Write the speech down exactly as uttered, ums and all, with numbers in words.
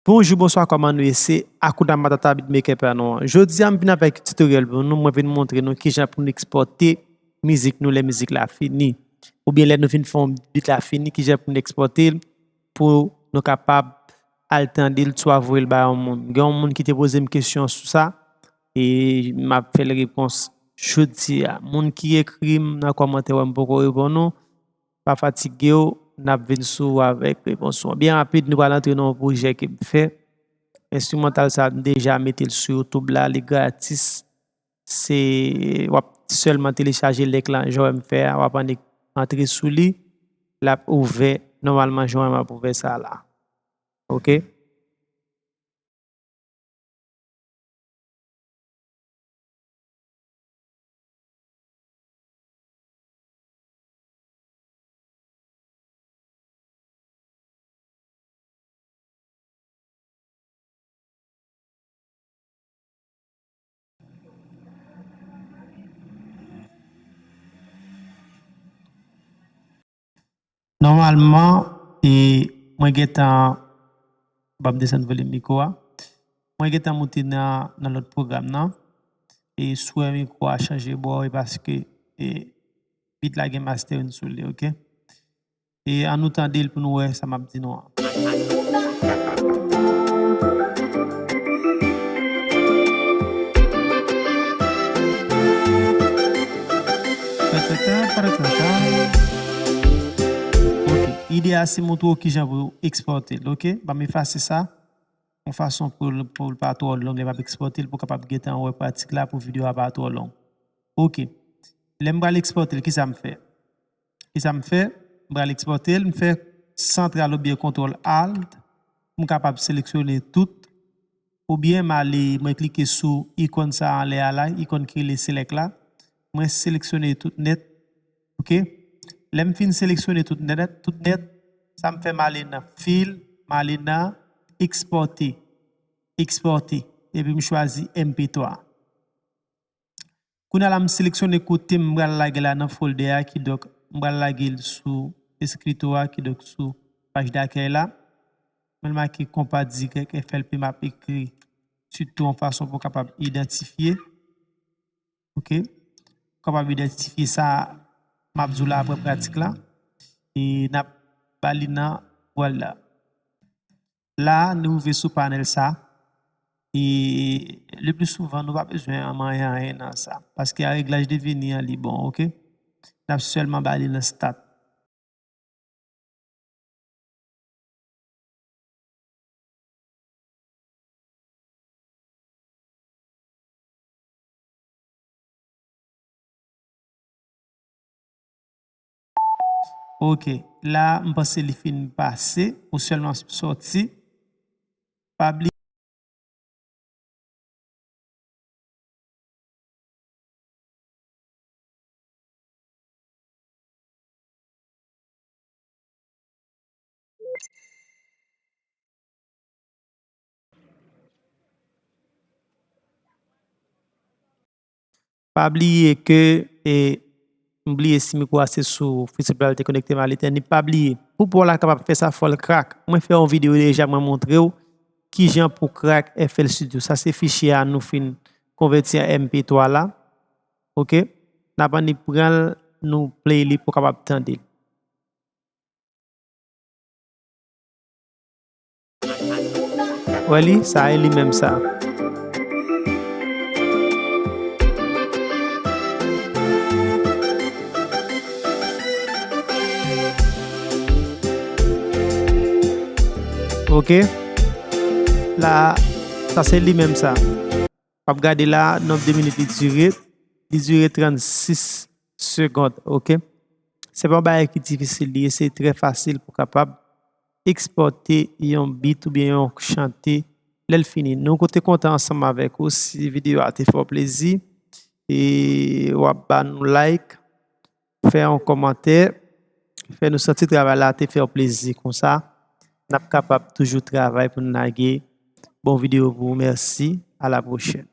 Bonjou, bonswa, kòman nou ye? Se Hakuna Matata beatmaker pa nou an. Jodi a, m vin avèk tutorial pou nou. Mwen vin montre nou kijan pou nou ekspòte mizik nou lè mizik la fini. Oubyen lè nou fin fè yon beat la fini, kijan pou nou ekspòte l pou nou kapab al tande l, swa voye l ba yon moun. Gen yon moun ki te poze m kesyon sou sa, e m ap fè l repons jodi a. Moun ki ekri m nan kòmantè, wè m poko reponn ou, pa fatige w, n ap vin sou ou avèk repons ou. Byen rapid, nou pral antre nan yon pwojè ke m fè. Enstrimantal sa, m deja mete l sou YouTube la, li gratis. Se, w ap sèlman telechaje link lan, jan w wè m fè a, w ap annik antre sou li, l ap ouvè nòmalman jan w wè m ap ouvè sa la. Oke? Nòmalman, e, mwen gentan, m ap desann volim mikwo a. Mwen gentan moute nan, nan lòt pwogram nan. E si w wè mikwo a chanje bò, e paske, e, beat la gen mastering sou li, oke? E ann nou tande l pou nou wè sa m ap di nou an. Ok, ide a se montre w kijan pou w ekspòte l, oke? Ban m efase sa, yon fason pou l, pou l pa twò long, lè m ap ekspòte l, pou w kapab gentan wè pratik la, pou videyo a pa twò long. Oke. Lè m pral ekspòte l, kisa m fè? Kisa m fè? M pral ekspòte l, m fè Ctrl oubyen kontwòl Alt pou m kapab seleksyone tout. Oubyen m ale, mwen klike sou ikòn sa a anlè a la, ikòn ki rele select la. Mwen seleksyone tout nèt. Oke? Lè m fin seleksyone tout nèt, tout nèt, sa m fè, m ale nan fil, m ale nan ekspòte. Ekspòte. Epi m chwazi M P twa. Kounye a la, m seleksyone kote m pral lage la nan folder a, kidonk, m pral lage l sou eskrito a, kidonk, sou paj dakèy la. Mwen make konpa dirèk F L P, m ap ekri sitou yon fason pou w kapab idantifye. Oke? Kapab idantifye sa, m ap di w la apre pratik la. E n ap ba li nan, vwala. La, nou rive sou panèl sa. E le pli souvan, nou pa bezwen manyen anyen nan sa. Paske a reglaj de vini an, li bon, oke? N ap sèlman ba li nan stat. Ok, la, m panse li fin pase, ou sèlman sòti. Pa bliye. Pa bliye ke, e, m bliye si mikwo a se sou Free Triple A li te konekte, m al etèn li. Pa bliye, pou, pou w la kapab fè sa, fò l crack. Mwen fè yon videyo deja, mwen montre w kijan pou crack F L Studio. Sa se fichye a nou fin konvèti an M P twa la. Ok? N ap annik pran l, nou play li pou w kapab tande l. Wè li, sa e li menm sa. Ok. La, sa se li menm sa. W ap gade la, nonb de minit li dire, li dire trannsis segonn, ok? Se pa yon bagay ki difisil, li ye, se trè fasil pou kapab ekspòte yon beat oubyen yon chante lè l fini. Nou te kontan ansanm avèk ou, si videyo a te fè w plezi, e w ap ba nou like, fè yon kòmantè, fè nou santi travay la te fè w plezi konsa. N ap kapab toujou travay pou n lage bon videyo pou ou. Mèsi, a la pwochèn.